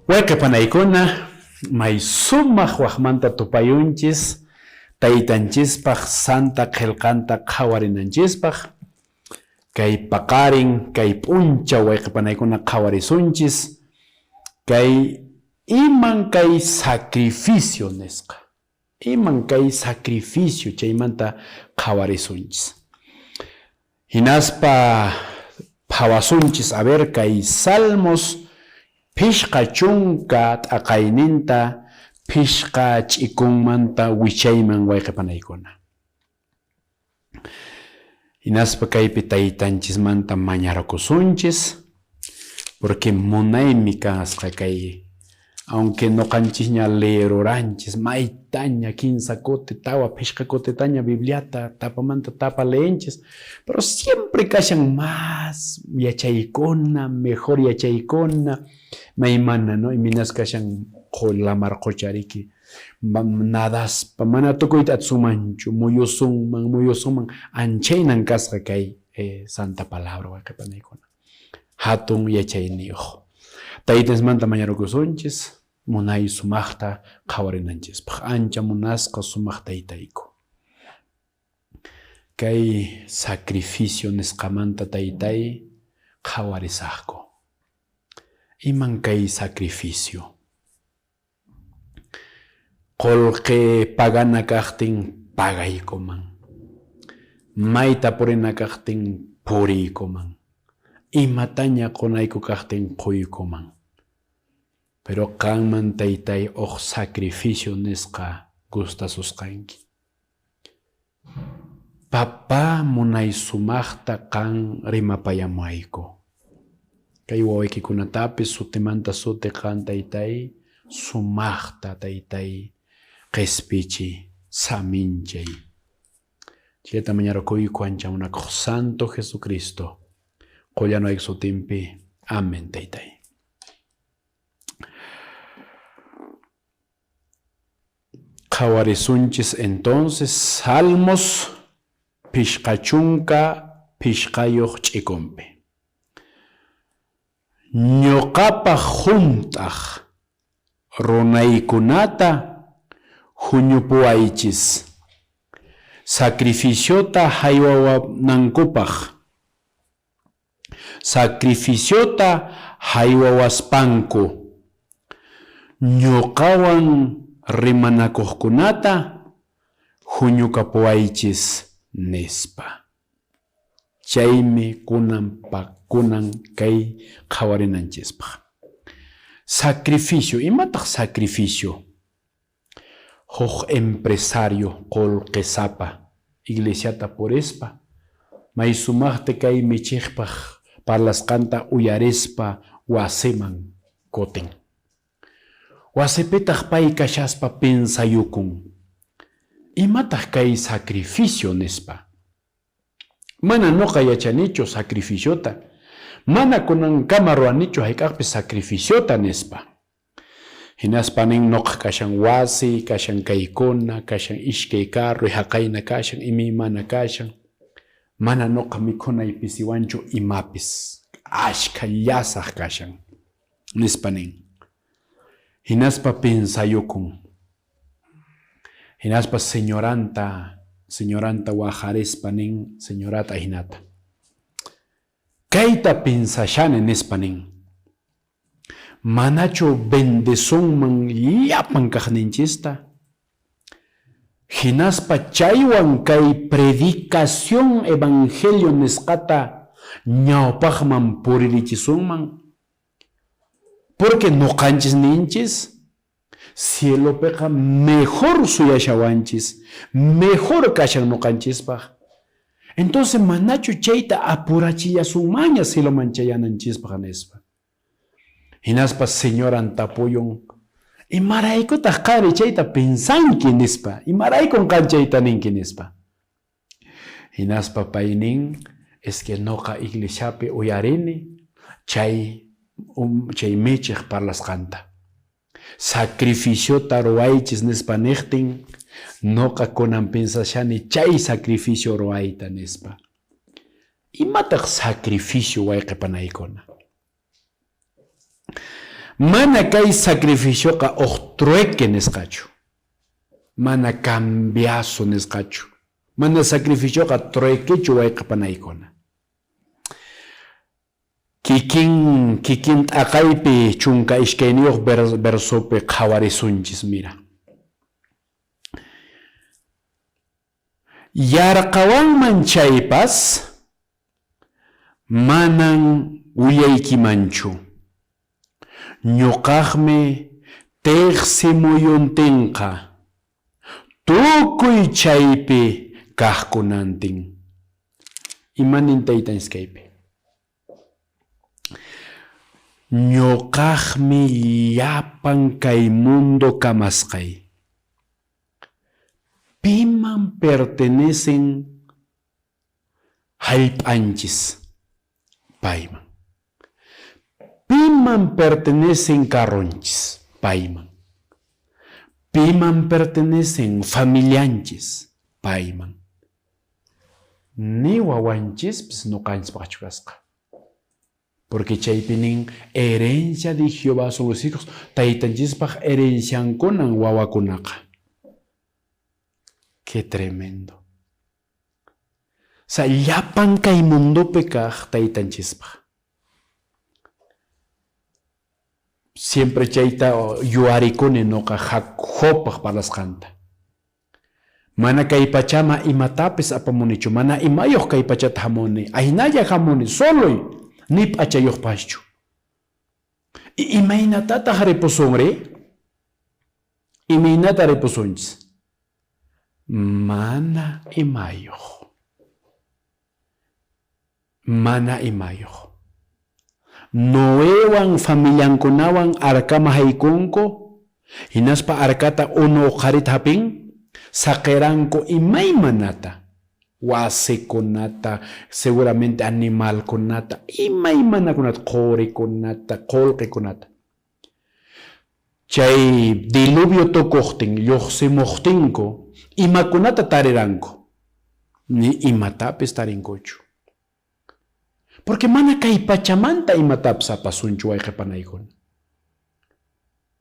Wayqe panaykuna, may sumaq waqmanta tupayunchis taytanchispaq santa qhelqanta qhawarinanchispaq. Kay paqarin, kay p'unchaw wayqe panaykuna qhawarisunchis kay iman kay sacrificio nisqa. Iman kay sacrificio chaymanta qhawarisunchis. Hinaspa phawasunchis a ver kay Salmos 50 t'aqayninta phishqa ch'ikunmanta wichayman wayqe panaykuna. Hinaspa kaypi taytanchismanta mañarakusunchis, porque munaymi kasqa kay, aunque noqanchisña leeruranchis, maytaña kinsa kuti, tawa, phishqa kutitaña Bibliata tapamanta tapa leenchis, pero siempre kashan más yachaykuna, mejor yachaykuna, maymana, no? Imaynas kashan lamar qocha riki, nadaspa mana tukuyta atisunmanchu, muyusunman, muyusunman, anchaynan kasqa kay santa palabra wayqe panaykuna. Hatun yachayniyuq. Taytanchismanta mañarukusunchis, munay sumaqta qhawarinanchispaq. Ancha munasqa sumaq taytayku. Kay sacrificio nisqamanta taytay qhawarisaqku. Iman kay sacrificio? Qolqe pagana kaqtin pagaykuman. Mayta purina kaqtin puriykuman. Imataña qonayku kaqtin qoykuman. Pero qanman taytay uq sacrificio nisqa gustasusqanki. Papá munay sumaqta qan rimapayamuwayku. Kay wawaykikunatapis sutimanta suti qan taytay sumaqta taytay qespichiy, saminchay. Chayta mañarukuyku ancha munakuq Santo Jesucristo qollanwayku sutinpi. Amén taytay. Qhawarisunchis entonces Salmos 55 ch'ikunpi. Ñoqapaq hunt'aq runaykunata huñupuwaychis, sacrificiota haywawanankupaq. Sacrificiota haywawaspanku, ñoqawan rimanakuqkunata huñukapuwaychis, nispa. Chaymi kunan kunan kay qhawarinanchispaq. Sacrificio, imataq sacrificio? Huk empresario qolqesapa iglesiata purispa, may sumaqta kay michiqpaq parlasqanta uyarispa wasiman kutin. Wasipitaq pay kashaspa pensayukun, Imataq kay sacrificio? nispa. Mana noqa yachanichu sacrificiota, mana kunankama ruwanichu hayk'aqpis sacrificiota, nispa. Hinaspa nin, Noqa kashan wasiy, kashan kaykuna, kashan ishkay carroy, haqayna kashan, imaymana kashan. Mana noqa mikhunay pisiwanchu imapis, ashkha llasaq kashan, nispa nin. Hinaspa pensayukun. Hinaspa señoranta, señoranta waqarispa nin, señorata hinata. Kayta pensashani, nispa nin. Manachu bendesunman llapan kaqninchista? Hinaspa chaywan kay predicación evangelio nisqata ñawpaqman puririchisunman? Porque noqanchis ninchis, cielopiqa mejor suyashawanchis, mejor kashan noqanchispaq. Entonces manachu chayta apurachillasunmanña cieloman chayananchispaq, nispa. Hinaspa señoran tapuyun, Imaraykutaq qanri chayta pensanki, nispa. Imaraykun qan chayta ninki, nispa. Hinaspa pay nin, Es que noqa iglesiapi uyarini chay chay michiq parlasqanta. Sacrificiota ruwaychis nispa niqtin, noqa kunan pensashani chay sacrificio ruwayta, nispa. Imataq sacrificio wayqe panaykuna? Mana kay sacrificioqa uq trueque nisqachu. Mana cambiazo nisqachu. Mana sacrificioqa truequechu wayqe panaykuna. Kikin kikin t'aqaypi 12 versopi qhawarisunchis, mira. Yarqawanman chaypas manan willaykimanchu. Ñuqaqmi teqsi muyuntinqa tukuy chaypi kaqkunantin. Imanin taytanchis kaypi? Ñuqaqmi llapan kay mundo kamasqay. Piman pertenecen hallp'anchis? Payman. Piman pertenecen carronchis? Payman. Piman pertenecen familianchis? Payman. Ni wawanchispis ñuqanchispaqchu kasqa. Porque chaypi nin herencia de Jehová son los hijos, taytanchispaq herenciankunan wawakunaqa. Qué tremendo. O sea, llapan kay mundopi kaq taytanchispaq. Siempre chayta yuwarikuni ñuqa Jobpaq parlasqanta. Mana kay pachama imatapis apamunichu, mana imayuq kay pachata hamuni, ahinalla hamuni, soloy, ni p'achayuqpaschu. Imaynatataq ripusunri? Imaynata ripusunchis? Mana imayuq. Mana imayuq. Noewan familiankunawan arkaman haykunku, hinaspa arkata unu uqharita hapin, saqiranku imaymanata, wasikunata, seguramente animalkunata, imaymanakunata, qurikunata, qullqikunata. Chay diluvio tukuqtin, lluqsimuqtinku, imakunata tariranku? Ni imatapis tarinkuchu. Porque mana kay pachamanta imatapis apasunchu wayqe panaykuna.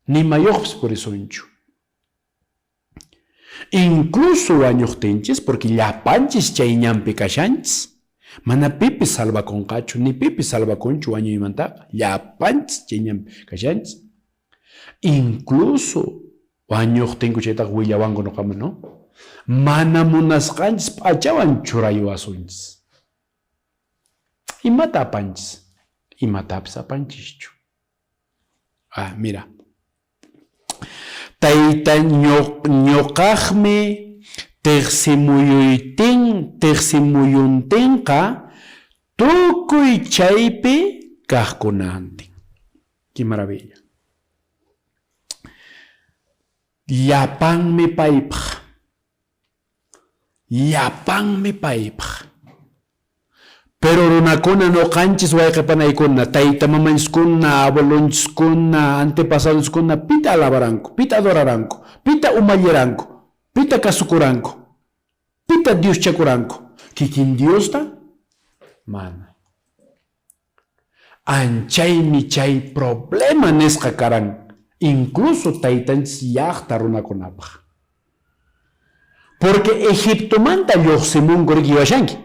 Ni mayuqpis purisunchu. Incluso wañuqtinchis, porque llapanchis chay ñanpi kashanchis, mana pipis salvakunqachu, ni pipis salvakunchu wañuymantaqa, llapanchis chay ñanpi kashanchis. Incluso wañuqtinku chaytaqa willawanku ñuqaman, no? Mana munasqanchis p'achawan churayuwasunchis. Imata apanchis? Imatapis apanchischu. Ah, mira. Tayta ñuqaqmi teqsimuyuytin teqsimuyuntinqa tukuy chaypi kaqkunantin. Qué maravilla. Llapanmi paypaq. Llapanmi paypaq. Pero runakuna ñuqanchis wayqe panaykuna, tayta mamanchiskuna, abuelonchiskuna, antepasadonchiskuna pita alabaranku, pita adoraranku, pita umalliranku, pita kasukuranku, pita dioschakuranku. Kikin Diosta? Mana. Anchaymi chay problema nisqa karan, incluso taytanchis llaqta runakunapaq. Porque Egiptomanta lluqsimunku riki yuwashanki.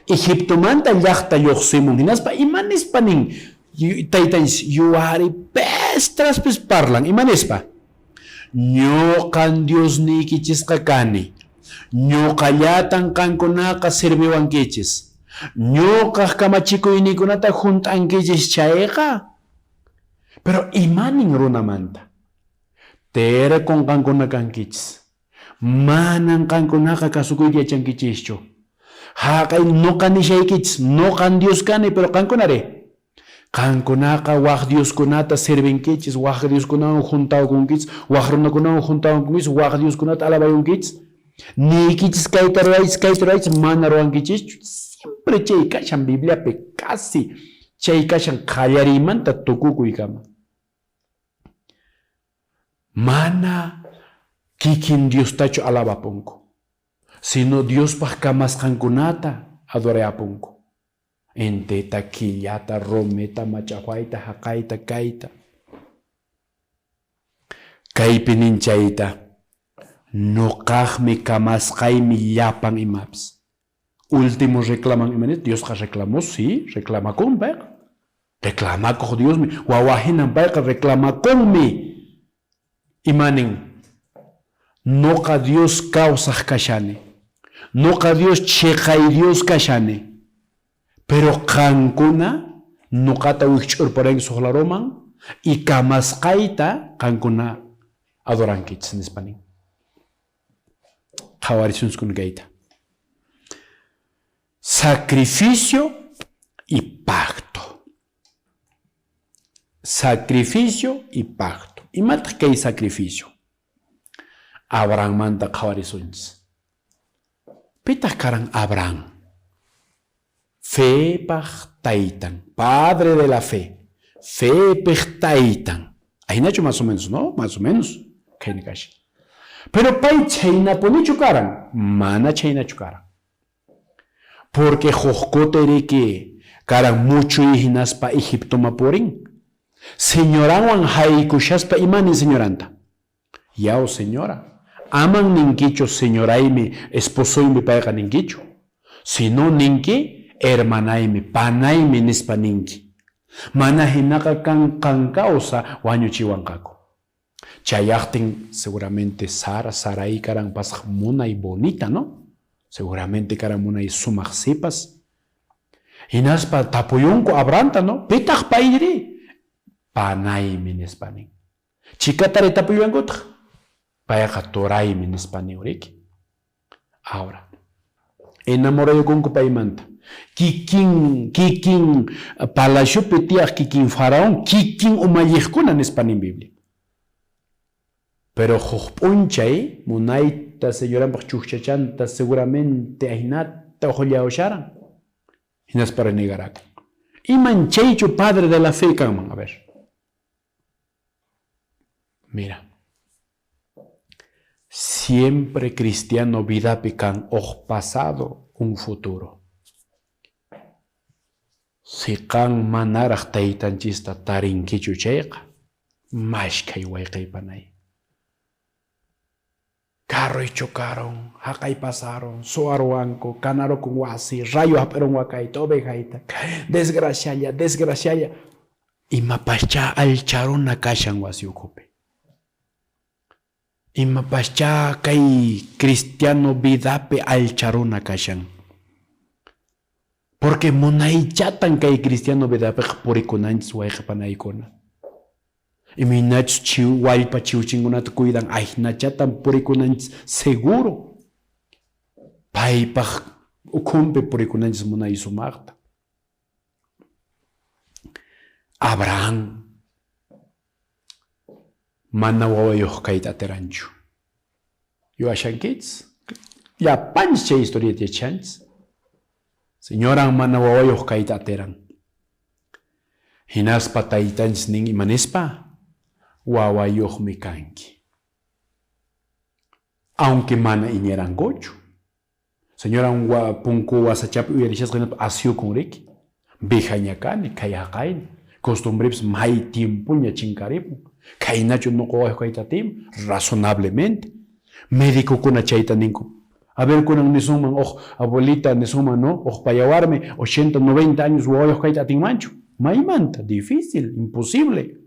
Egiptomanta llaqta lluqsimun hinaspa ima nispa nin taytanchis yuwari pestraspis parlan ima nispa? Ñuqan Diosniykichisqa kani. Ñuqallatan qankunaqa sirviwankichis. Ñuqaq kamachikuyniykunata hunt'ankichis chayqa. Pero imanin runamanta? Tercon qankuna kankichis. Manan qankunaqa kasukuyta yachankichischu. Haqay ñuqa nishaykichis, ñuqan Dios kani, pero qankunari? Qankunaqa wak dioskunata sirvinkichis, wak dioskunawan juntawakunkichis, wak runakunawan juntawakunkichis, wak dioskunata alabayunkichis. Niykichis kayta ruwaychis, kayta ruwaychis, mana ruwankichischu. Siempre chay kashan Bibliapi, casi chay kashan qallariymanta tukukuykama. Mana kikin Diostachu alabapunku, sino Diospaq kamasqankunata adorayapunku. Intita, killata, rumita, mach'aqwayta, haqayta, kayta. Kaypi nin chayta, Noqaqmi kamasqaymi llapan imapis. Último reclaman ima nis? Diosqa reclamó, sí, reclamakun payqa. Reclamakuq Diosmi, wawa hinan payqa reclamakunmi. Ima nin? Noqa Dios kawsaq kashani. Noqa Dios cheqay Dios kashani. Pero qankuna noqata wikch'urparanki suqlaruman y kamasqayta qankuna adorankichis, nispa nin. Qhawarisunchis kayta. Sacrificio y pacto. Sacrificio y pacto. Imataq kay sacrificio? Abrahammanta qhawarisunchis. Pitaq karan Abraham? Fepaq taytan, padre de la fe. Fepeq taytan. Ahinachu más o menos, no? Más o menos. Khayna kashan. Pero pay chhaynapunichu karan? Mana chhaynachu karan. Porque huk kuti riki karan muchuy hinaspa Egiptoma purin. Señoranwan haykushaspa imanin señoranta? Yaw señora, aman ninkichu señoraymi, esposoymi payqa ninkichu. Sino ninki hermanaymi, panaymi nispa ninki. Mana hinaqa kan qan kawsa wañuchiwanqaku. Chayaqtin seguramente Sara, Sarai karan pasaq munay bonita, no? Seguramente karan munay sumaq sipas. Hinaspa tapuyunku Abrahamta, no? Pitaq payri? Panaymi nispa nin. Chikatari tapuyuwankutaq. Payqa turaymi nispa nin riki. Ahora, enamorayukunku paymanta. Kikin, kikin palaciopi tiyaq kikin faraón, kikin umalliqkuna nispa nin Biblia. Pero huk p'unchay munayta señoranpaq chukchachanta seguramente ahinata uqllawasharan. Hinaspa renegarakun. Iman chaychu padre de la fe kanman? A ver. Mira. Siempre cristiano vidapi kan huk pasado, un futuro. Si qan manaraq taytanchista tarinkichu chayqa, mashkhay wayqey panay. Carroy chocaron, haqay pasaron, suwaruwanku, kanarukun wasi, rayo hap'irun wakayta, ovejayta, desgracialla, desgracialla. Imapaschá allcharuna kashan wasi ukhupi. Imapaschá kay cristiano vidapi allcharuna kashan. Porque munaychatan kay cristiano vidapiqa purikunanchis wayqe panaykuna. Imaynachus chiw wallpa chiwchinkunata cuidan, ahinachatan purikunanchis seguro. Paypaq ukhunpi purikunanchis munay sumaqta. Abraham mana wawayuq kayta atiranchu. Yuwashankichis? Llapanchis chay historiata yachanchis. Señoran mana wawayuq kayta atiran. Hinaspa taytanchis nin ima nispa? Wawayuqmi kanki. Aunque mana iñirankuchu. Señoran punku wasachapi uyarishasqa hinaspa asyukun riki. Vijaña kani, kay haqayni. Costumbrepis may tiempoña chinkaripun. Khaynachu nuqa wawayuq kayta atiyman? Razonablemente. Medicokuna chayta ninku. A ver kunan nisunman huk abuelita nisunman no, huk payawarmi 80, 90 años wawayuq kayta atinmanchu? Maymanta? Difícil, imposible.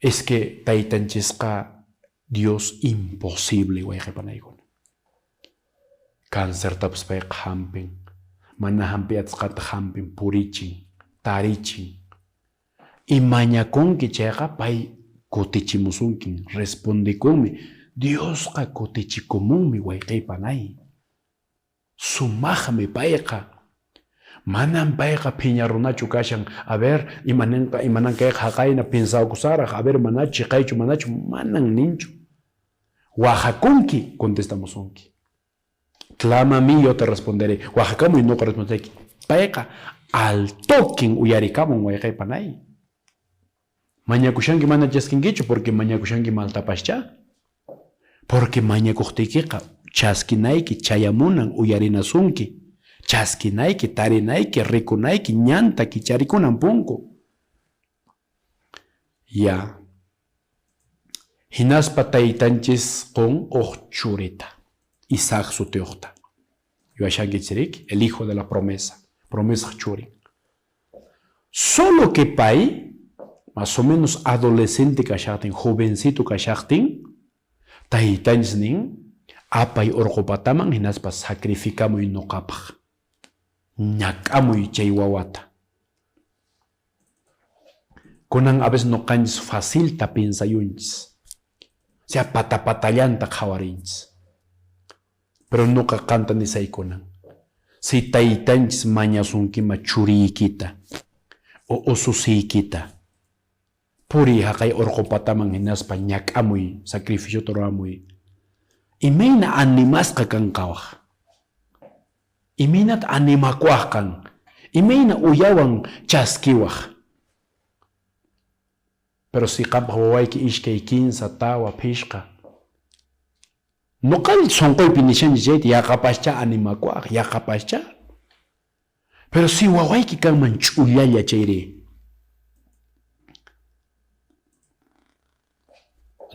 Es que taytanchisqa Dios imposible wayqe panaykuna. Cancertapas payqa hampin, mana hampiy atisqata hampin, purichin, tarichin. Y mañakunki chayqa pay kutichimusunkin, respondekunmi. Diosqa kutichikumunmi wayqey panay. Sumaqmi payqa. Manan payqa phiña runachu kashan. A ver, imaninqa, imanan kayqa haqayna piensawkusaraq, a ver, manachu chiqaychu, manachu, manan ninchu. Wajakunki, contestamusunki. Clama a mí, yo te responderé. Wajakamuy, nuqa respondesayki. Payqa al toquen uyarikamun wayqey panay. Mañakushanki mana chaskinkichu porque mañakushanki maltapaschá. Porque mañakuqtiykiqa chaskinayki chayamunan uyarinasunki. Chaskinayki, tarinayki, rikunayki, ñanta kicharikunan punku. Ya. Hinaspa taytanchis qun huk churita, Isaac sutiyuqta. Yuyashankichik, el hijo de la promesa, promesa churin. Solo que pay, más o menos adolescente kashaqtin, jovencito kashaqtin, taytanchis nin, apay urqupataman hinaspa sacrificamuy nuqapaq. Ñak'amuy chay wawata. Kunan a veces nuqanchis facilta piensayunchis. O sea, pata patallanta qhawarinchis. Pero nuqa qanta nisaykunan. Si taytanchis mañasunkima churiykita o ususiykita, puriy haqay urqupataman hinaspa ñak'amuy, sacrificiota ruramuy. Imayna animasqa kanqawaq. Imaynata animakuwaq qan. Imayna uyawan chaskiwaq. Pero si qampaq wawayki ishkay, kinsa, tawa, phishqa. Nuqal sunquypi nishanchis chayta yaqapascha animakuwaq, yaqapascha. Pero si wawayki kanman ch'ullalla chayri.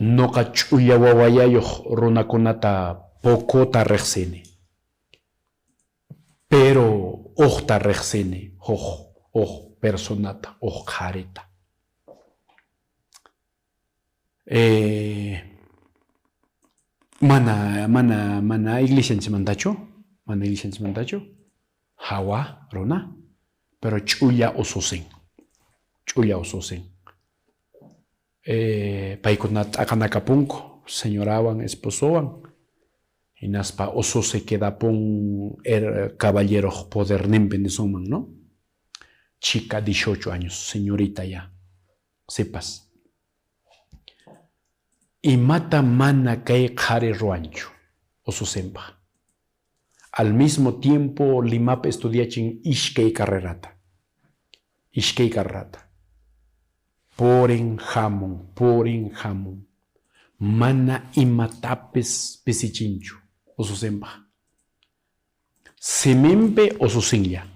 Nuqa ch'ulla wawayayuq runakunata pocota riqsini. Pero uqta riqsini, huk huk personata, huk qharita. Mana mana mana iglesianchikmantachu, mana iglesianchikmantachu, hawa runa, pero ch'ulla ususin, ch'ulla ususin. Paykuna t'aqanakapunku señorawan esposowan, hinaspa ususi quedapun er caballeroq poderninpi nisunman, ¿no? Chica 18 años, señorita ya, sipas. Imata mana kay qhari ruwanchu ususinpaq. Al mismo tiempo Limapi estudiachin ishkay carrerata. Ishkay carrerata. Purin hamun, purin hamun. Mana imatapis pisichinchu ususinpaq. Siminpi ususinlla.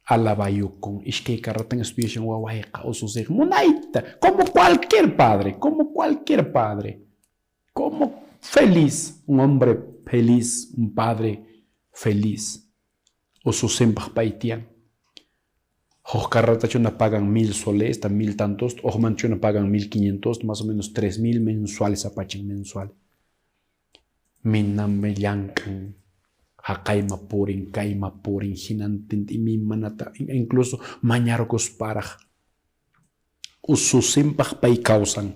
Alabayukun, ishkay carreratan estudiashan wawayqa ususin munayta, como cualquier padre, como cualquier padre, como feliz, un hombre feliz, un padre feliz. Ususinpaq pay tiyan. Huk carreratachuna pagan 1000 soles, 1000 tantos, hukmanchuna pagan 1500, más o menos 3000 mensuales apachin mensual. Minami llank'an, haqayma purin, kayma purin, hinantin imaymanata, incluso mañarqusparaq. Ususinpaq pay kawsan.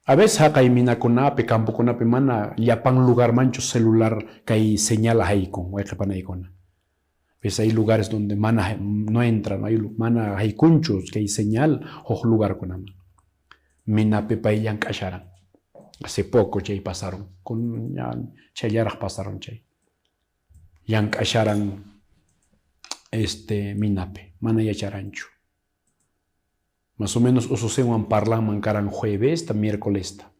A veces haqay minakunapi, campokunapi mana llapan lugarmanchu celular kay señal haykun, wayqipanaykuna. A veces hay lugares donde mana no entra, no hay mana haykunchu kay señal huk lugarkunaman. Minapi pay llank'asharan. Hace poco chay pasaron, con chayllaraq pasaron chay. Llank'asharan minapi, mana yacharanchu. Más o menos ususinwan parlanman karan juevesta, miércolesta.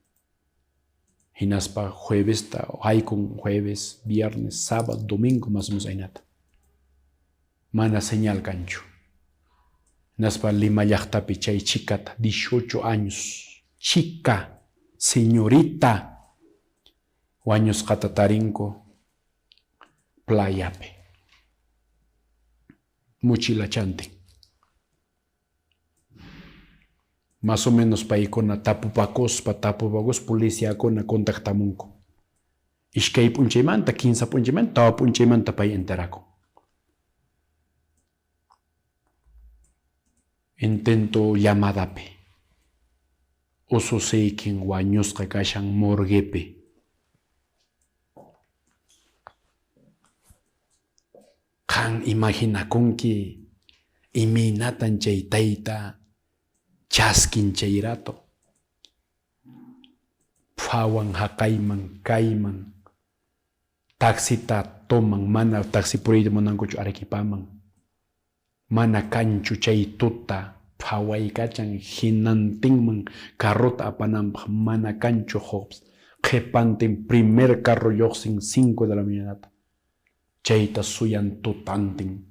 Hinaspa juevesta, haykun jueves, viernes, sábado, domingo, más o menos aynata. Mana señal kanchu. Hinaspa Lima llaqtapi chay chicata, 18 años, chica, señorita, wañusqata tarinku playapi. Mochilachantin. Más o menos paykuna tapupakuspa, tapupakuspa policiakuna contactamunku. Ishkay p'unchaymanta, kinsa p'unchaymanta, tawa p'unchaymanta pay enterakun. Intento llamadapi. Ususiykin wañusqa kashan morguepi. Qan imaginakunki imaynatan chay tayta chaskin chay rato. Phawan haqayman, kayman, taxita toman, mana taxi puriyta munankuchu Arequipaman. Mana kanchu chay tuta phawaykachan hinantinman carrota apananpaq, mana kanchu Hobbs. Qhipantin primer carro lluqsin 5 de la mañana. Chayta suyan tutantin.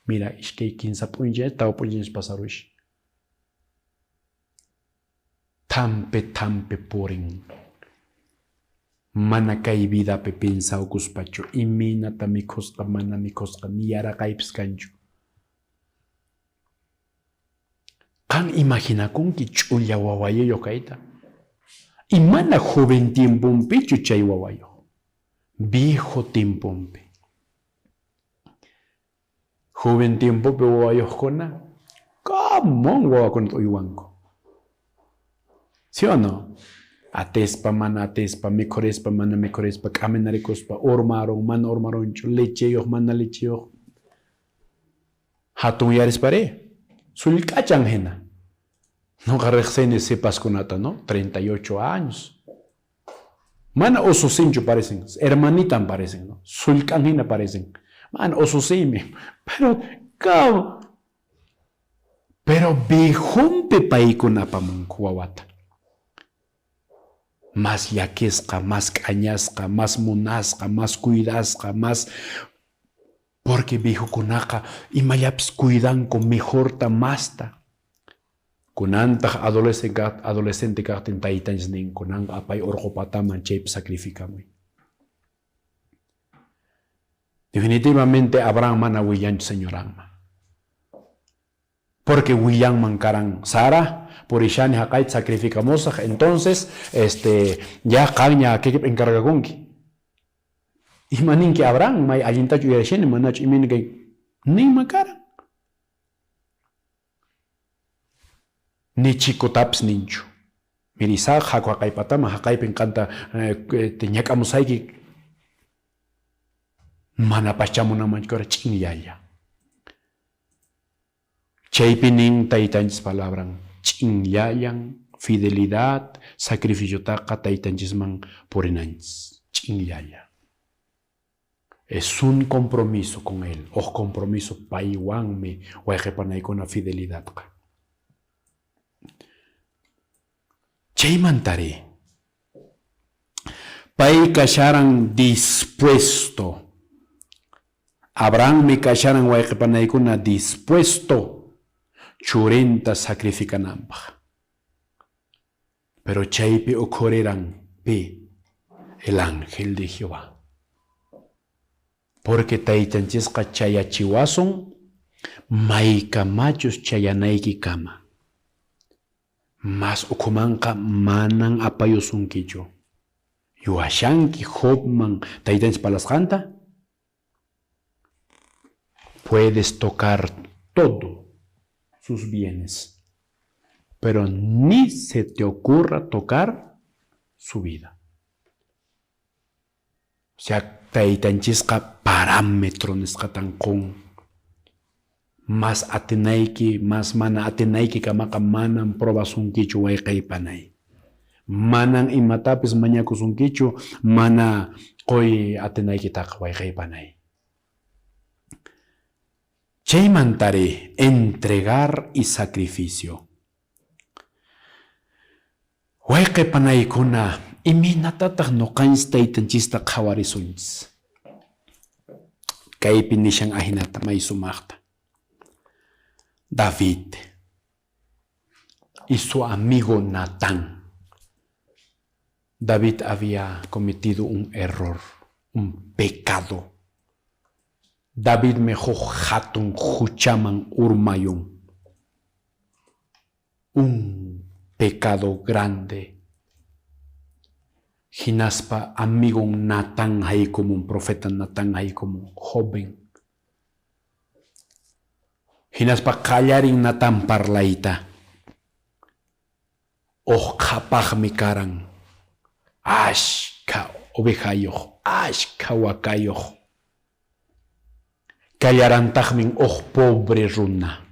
Mira, ishkay kinsa p'unchay, tawa p'unchay pasarush. Thampi thampi purin. Mana kay vidapi pensawkuspachu imaynata mikhusqa mana mikhusqa ni yaraqaypis kanchu. Qan imaginakunki ch'ulla wawayuq kayta? Y mana joven tiemponpichu chay wawayuq, viejo tiemponpi. Joven tiempopi wawayuqkuna, come on wawakunata uywanku. ¿Sí o no? Atispa, mana atispa, mikhurispa, mana mikhurispa, k'aminarikuspa, urmarun, mana urmarunchu, lecheyuq, mana lecheyuq. Hatun yarispari, sullk'achan hina. Noqa riqsini sipaskunata, ¿no? 38 años. Mana ususinchu parecen, hermanitan parecen, ¿no? Sullk'an hina parecen. Mana ususiymi, pero ¿cómo? Pero viejunpi paykuna apamunku wawata. Más llakisqa, más k'añasqa, más munasqa, más cuidasqa, más... Porque viejokunaqa imallapis cuidanku mejorta, masta. Kunantaq adolescente kaqtin taytanchis nin, kunanqa apay urqu pataman chaypi sacrificamuy. Definitivamente Abraham mana willanchu señoranman. Porque willanman karan Sara, purishani haqayta sacrificamusaq, entonces ya qanña kikip encargakunki. Ima ninki Abraham, may allintachu uyarishani, manachu imayna kay ninman karan. Ni chikutapis ninchu. Mira Isaac, haku haqay pataman, haqaypin qanta ñak'amusayki. Mana pachamunamanchu kara ch'inyalla. Chaypi nin taytanchis palabran, ch'inllallan, fidelidad, sacrificiotaqa taytanchisman purinanchis, ch'inllalla. Es un compromiso con él, o compromiso paywanmi wayqipanaykuna fidelidadqa. Chaymantari, pay kasharan dispuesto. Abrahammi kasharan wayqipanaykuna dispuesto churinta sacrificananpaq. Pero chaypi ukhuriran pi el ángel de Jehová. Porque taytanchisqa chayachiwasun maykamachus chayanaykikama. Mas ukhumanqa manan apayusunkichu. Yuwashanki Jobman taytanchis parlasqanta? Puedes tocar todo sus bienes, pero ni se te ocurra tocar su vida. O sea, taytanchisqa parámetro nisqatan qun. Mas atinayki, mas mana atinayki kamaqa manan probasunkichu wayqaypanay. Manan imatapis mañakusunkichu, mana quy atinaykitaqa wayqaypanay. Chaymantari entregar y sacrificio. Wayqipanaykuna, imaynatataq ñuqanchis taytanchista qhawarisunchis? Kaypi nishan ahinata may sumaqta. David y su amigo Natán. David había cometido un error, un pecado. David mejor hatun huchaman urmayun. Un pecado grande. Hinaspa amigo Natán como un profeta Natán como joven. Hinaspa qallarin Natán parlayta. Uj qhapaqmi karan. Ashka ovejayuq, ashka wakayuq. Kallarantaqmin uj pobre runa.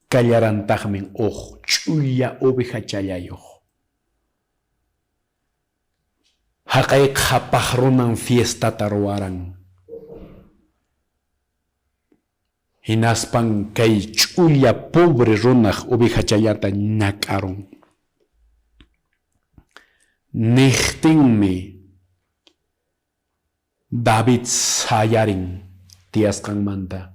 Kallarantaqmin uj ch'ulla ovejachallayuq. Haqay qhapaq runan fiestata ruwaran. Hinaspan kay ch'ulla pobre runaq ovejachallata ñak'arun. Niqtinmi David sayarin tiyasqanmanta.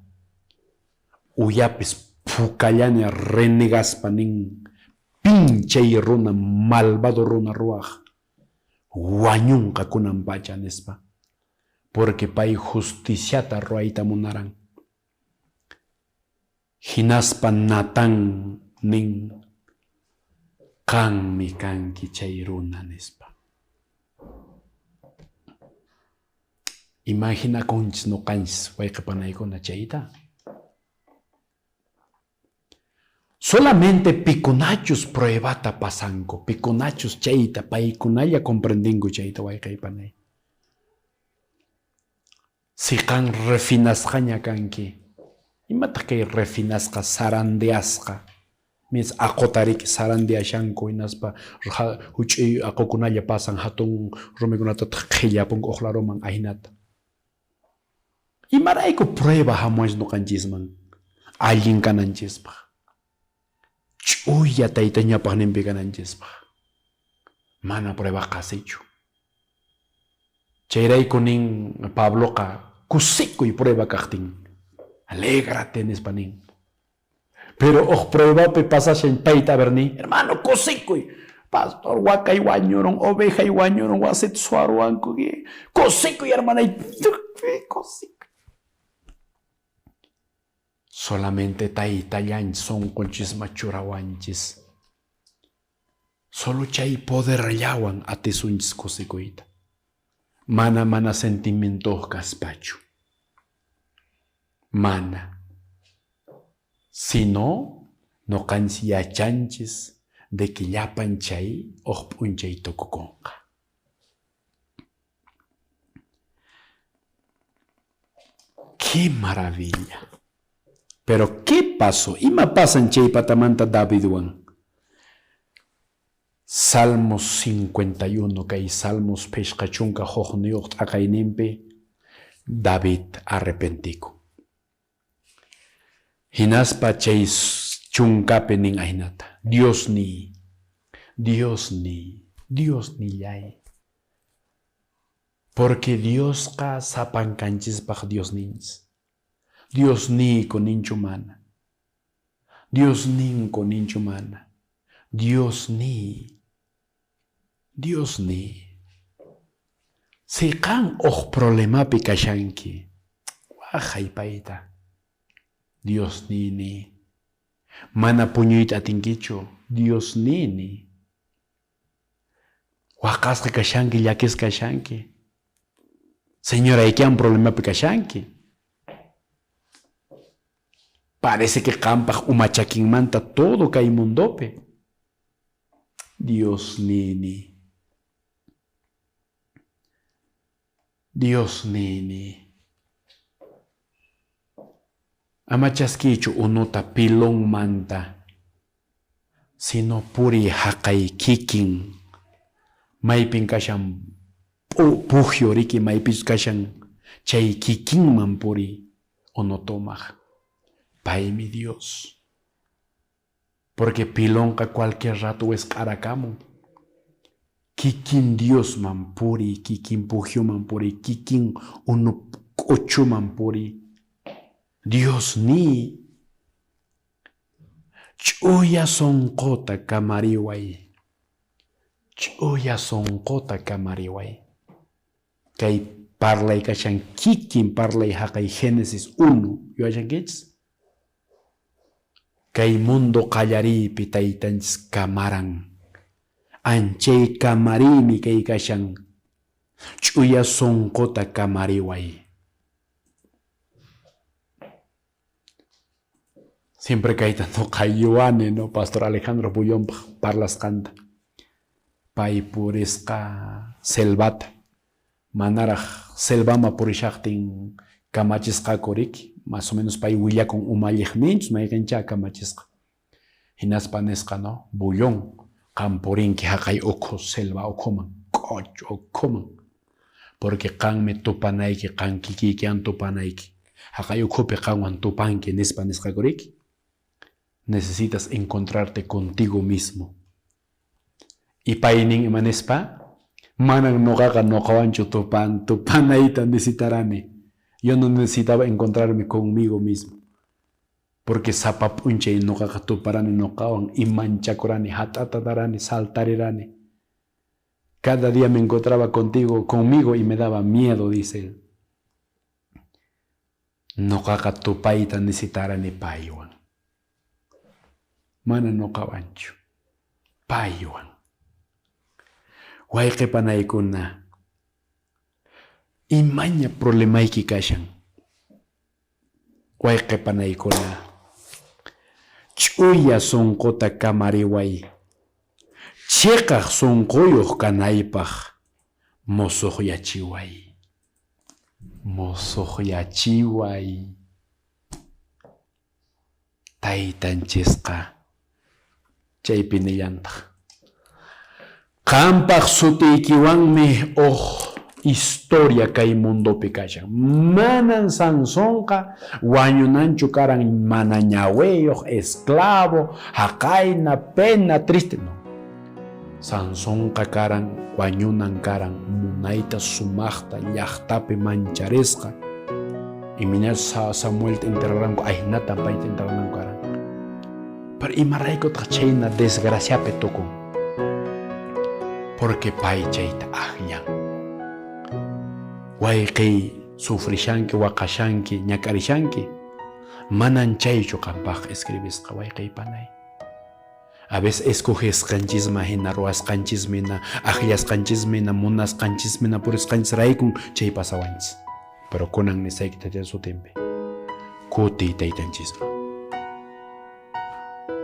Uyapis pukallani renegaspa nin. Pin chay runa malvado runa ruwaq wañunqa kunan pacha nispa. Porque pay justiciata ruwayta munaran. Hinaspa Natán nin, Qanmi kanki chay runa nispa. Imaginakunchis noqanchis wayqe panaykuna chayta. Solamente pikunachus pruebata pasanku, pikunachus chayta, paykunalla comprendinku chayta wayqe panay. Si qan refinasqaña kanki, imataq kay refinasqa, zarandeasqa? Mis aqutariki zarandeashanku hinaspa huch'uy aqukunalla pasan hatun rumikunatataq qhillapunku uq laruman ahinata. Imarayku prueba hamuwanchis noqanchisman allin kananchispaq, ch'uya tayta ñawpaqninpi kananchispaq. Mana prueba qasichu. Chayrayku nin Pabloqa kusikuy prueba kaqtin, alégrate nispa nin. Pero uq pruebapi pasashan payta a ver ni, hermano kusikuy, pastor wakay wañurun, ovejay wañurun, wasita suwaruwanku, kusikuy hermanay, kusikuy. Solamente taytallanchis sunqunchisman churawanchis. Solo chay poderllawan atisunchis kusikuyta. Mana mana sentimientoyuq kaspachu. Mana. Sino noqanchis yachanchis de que llapan chay uq p'unchay tukukunqa. ¡Qué maravilla! Pero ¿qué pasó? Ima pasan chay patamanta Davidwan? Salmos 51 kay Salmos phishqa chunka hukniyuq t'aqayninpi David arrepentikun. Hinaspa chay chunkapi nin ahinata, Diosniy, Diosniy, Diosnillay. Porque Diosqa sapankanchispaq Diosninchis. Diosniyku ninchu mana. Diosninku ninchu mana. Diosniy, Diosniy. Si qan uq problemapi kashanki, waqay payta. Diosniy niy. Mana puñuyta atinkichu, Diosniy niy. Waqasqa kashanki, llakisqa kashanki. Señoraykiwan problemapi kashanki. Parece que qampaq uma chakinmanta todo kay mundopi. Diosniy niy. Diosniy niy. Ama chaskiychu unuta pilonmanta, sino puriy haqay kikin. Maypin kashan pujyu riki, maypichus kashan chay kikinman puriy unu tomaq. Paymi Dios. Porque pilonqa cualquier rato wisq'arakamun. Kikin Diosman puriy, kikin pujyuman puriy, kikin unu k'uchuman puriy. Diosniy, ch'uya sunquta kamariway. Ch'uya sunquta kamariway. Kay parlay kashan kikin parlay haqay Génesis 1 yuyashankichis? Kay mundo qallariypi taytanchis kamaran. Anchay kamariymi kay kashan. Ch'uya sunquta kamariway. Siempre kayta noqa yuwani, no? Pastor Alejandro Bullonpaq parlasqanta. Pay purisqa selvata. Manaraq selvama purishaqtin kamachisqaku riki. Más o menos pay willakun umalliqninchus mayqinchá kamachisqa. Hinaspa nisqa, no? Bullón, qan purinki haqay ukhu selva ukhuman, k'ochu ukhuman. Porque qanmi tupanayki, qan kikiykiwan tupanayki. Haqay ukhupi qanwan tupanki nispa nisqaku riki. Necesitas encontrarte contigo mismo. Y pay nin ima nispa, manan noqaqa noqawanchu tupan tupanayta necesitarani. Yo no necesitaba encontrarme conmigo mismo. Porque sapa p'unchay nuqaqa tuparani nuqawan y manchakurani, hat'atatarani, saltarirani. Cada día me encontraba contigo, conmigo y me daba miedo, dice él. Nuqaqa tupayta necesitarani paywan. Mana nuqawanchu, paywan. Wayqi panaykuna, imaña problemayki kashan? Wayqi panaykuna, ch'uya sunquta kamariway, chiqaq sunquyuq kanaypaq musuqyachiway. Musuqyachiway. Taytanchisqa chaypi nillantaq. Qampaq sutiykiwanmi uj historia kay mundopi kashan. Manan Sansonqa wañunanchu karan mana ñawiyuq, esclavo, haqayna, pena, triste. No. Sansonqa karan wañunan karan munayta sumaqta llaqtapi mancharisqa. Imayna Samuelta enterraranku, ahinatan payta enterrananku karan. Pero imaraykutaq chhayna desgraciapi tukun? Porque pay chayta akllan. Wayqiy sufrishanki, waqashanki, ñak'arishanki, manan chaychu qampaq escribisqa, wayqiy panay. A veces escogesqanchisman hina, ruwasqanchisman hina, akllasqanchisman hina, munasqanchisman hina purisqanchisraykun chay pasawanchis. Pero kunan nisayki Tayta sutinpi, kutiy Taytanchisman.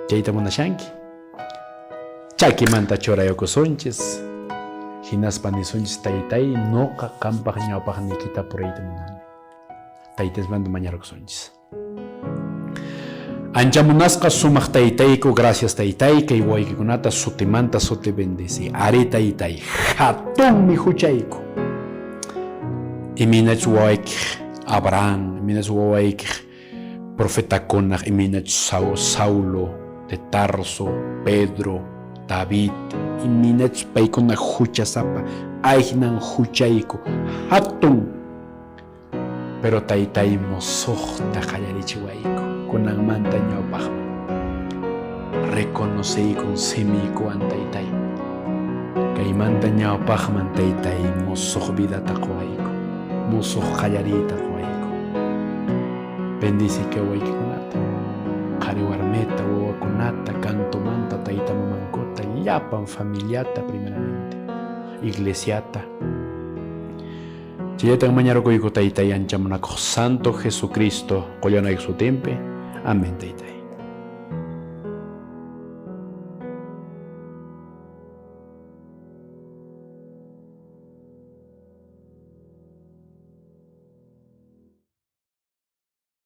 Chayta munashanki? Chakimanta churayukusunchis, hinaspa nisunchis, Taytay, nuqa qampaq ñawpaqniykita puriyta munani. Taytanchismanta mañarukusunchis. Ancha munasqa sumaq Taytayku, gracias Taytay, kay wawaykikunata sutimanta suti bendici. Ari Taytay, hatunmi huchayku. Imaynachus wawaykiq Abraham, imaynachus wawaykiq profetakunaq, imaynachus Saulo de Tarso, Pedro, David, imaynachus paykuna huchasapa, aynan huchayku, hatun. Pero Taytay musuqta qallarichiwayku, kunanmanta ñawpaqman. Reconoceykun simiykuwan Taytay. Kaymanta ñawpaqman Taytay musuq vidata quwayku, musuq qallariyta quwayku. Bendice kay wawaykikunata, qhari warmita, wawakunata, kantumanta tayta mamankuta, llapan familiata primeramente, iglesiata. Chayllatan mañarukuyku Taytay ancha munakuq Santo Jesucristo qullanayku sutinpi. Amén, Taytay.